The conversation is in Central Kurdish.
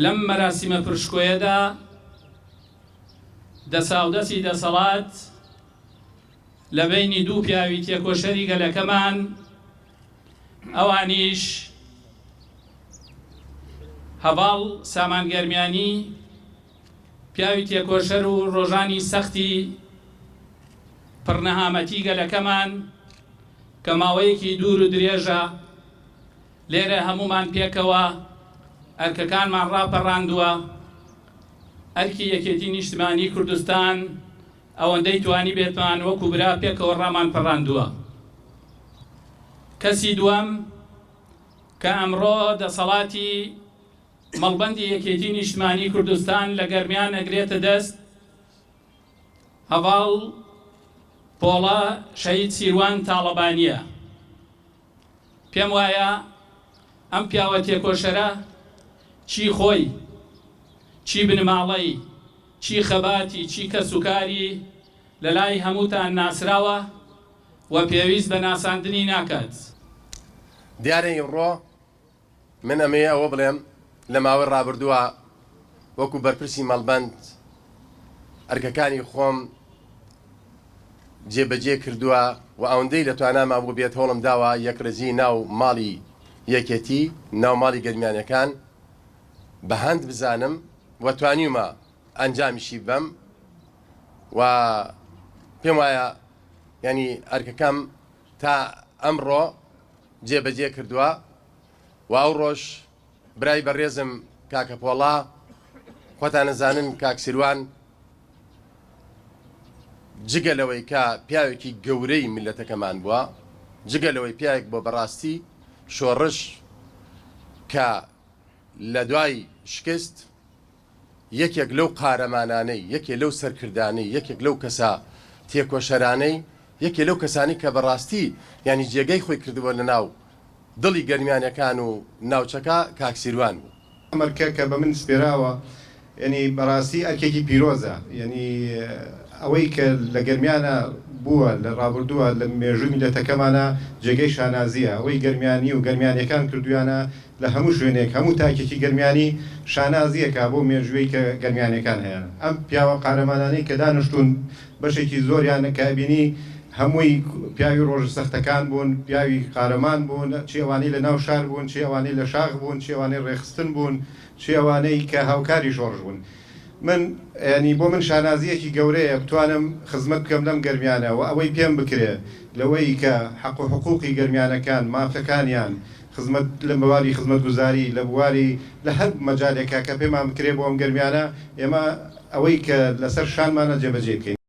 لەم مەراسیمە پرشکۆیەدا دەساودەسی دەسەڵات لە بەینی دوو پیاوی تێکۆشەری گەلەکەمان ئەوانیش هەڤاڵ سامان گەرمیانی پیاوی تێکۆشەر و ڕۆژانی سەختی پڕنەهامەتی گەلەکەمان کە ماوەیەکی دوور و درێژە لێرە هەموومان پێکەوە ئەرکەکانمان ڕاپەڕاندووە، ئەرکی یەکێتی نیشتمانی کوردستان ئەوەندەی توانیبێتمان وەکو برا پێکەوە ڕامان پەڕاندووە. کەسی دووەم کە ئەمڕۆ دەسەڵاتی مەڵبەندی یەکێتی نیشتمانی کوردستان لە گەرمیان ئەگرێتە دەست، هەڤاڵ پۆڵا شەهید سیروان تاڵەبانییە. پێم وایە ئەم پیاوە تێکۆشەرە چی خۆی، چی بنماڵەی، چی خەباتی، چی کەسوکاری لەلای هەمووتان ناسراوە و پێویست بە ناساندنی ناکات. دیارە ئیمڕۆ من ئەمەوێ ئەوە بڵێم لە ماوەی ڕابردووە وەکو بەرپرسی مەڵبەند ئەرکەکانی خۆم جێبەجێ کردووە و ئەوەندەی لە تواناما بوو بێت هەوڵم داوە یەکڕیزی ناو ماڵی یەکێتی ناو ماڵی گەرمیانەکان بە هەند بزانم و توانیومە ئەنجامیشی بەم و پێم وایە ینی ئەرکەکەم تا ئەمڕۆ جێبەجێ کردووە و ئەوڕۆش برای بەڕێزم کاکە پۆڵا خۆتان ئەزانن کاک سیروان جگە لەوەی کە پیاوێکی گەورەی میللەتەکەمان بووە جگە لەوەی پیاوێک بۆ بەڕاستی شۆڕش کە لە دوای شکست یەکێک لەو قارەمانانەی، یەکێ لەو سەرکردانەی، یەکێک لەو کەسە تێکۆشەرانەی، یەکێ لەو کەسانەی کە بەڕاستی یانی جێگەی خۆی کردبووە لە ناو دڵی گەرمیانەکان و ناوچەکە کاک سیروان بوو. ئەم ئەرکە کە بە من سپێراوە یانی بەڕاستی ئەرکێکی پیرۆزە یانی ئەوەی کە لە گەرمیانە بووە لە ڕابردووە لە مێژووی میللەتەکەمانا جێگەی شانازییە ئەوەی گەرمیانی و گەرمیانیەکان کردوویانە لە هەموو شوێنێک هەموو تاکێکی گەرمیانی شانازیەکا بەو مێژووەی کە گەرمیانیەکان هەیانە. ئەم پیاوە قارەمانانەی کە دانشتوون بەشێکی زۆریان کە ئەبینی هەمووی پیاوی ڕۆژە سەختەکان بوون، پیاوی قارەمان بوون، چی ئەوانەی لە ناو شار بوون، چی ئەوانەی لە شاخ بوون، چی ئەوانەی ڕێکخستن بوون، چی ئەوانەی کە هاوکاری شۆڕش بوون. من یانی بۆ من شانازیەکی گەورەیە بتوانم خزمەت بکەم لەم گەرمیانە و ئەوەی پێم بکرێ لەوەی کە حەق و حقوقی گەرمیانەکان، مافەکانیان، خزمەت لە بواری خزمەتگوزاری، لە بواری لە هەر مەجالێکا کە پێمان بکرێ بۆ ئەم گەرمیانە ئێمە ئەوەی کە لەسەر شانمانە جێبەجێی بکەین.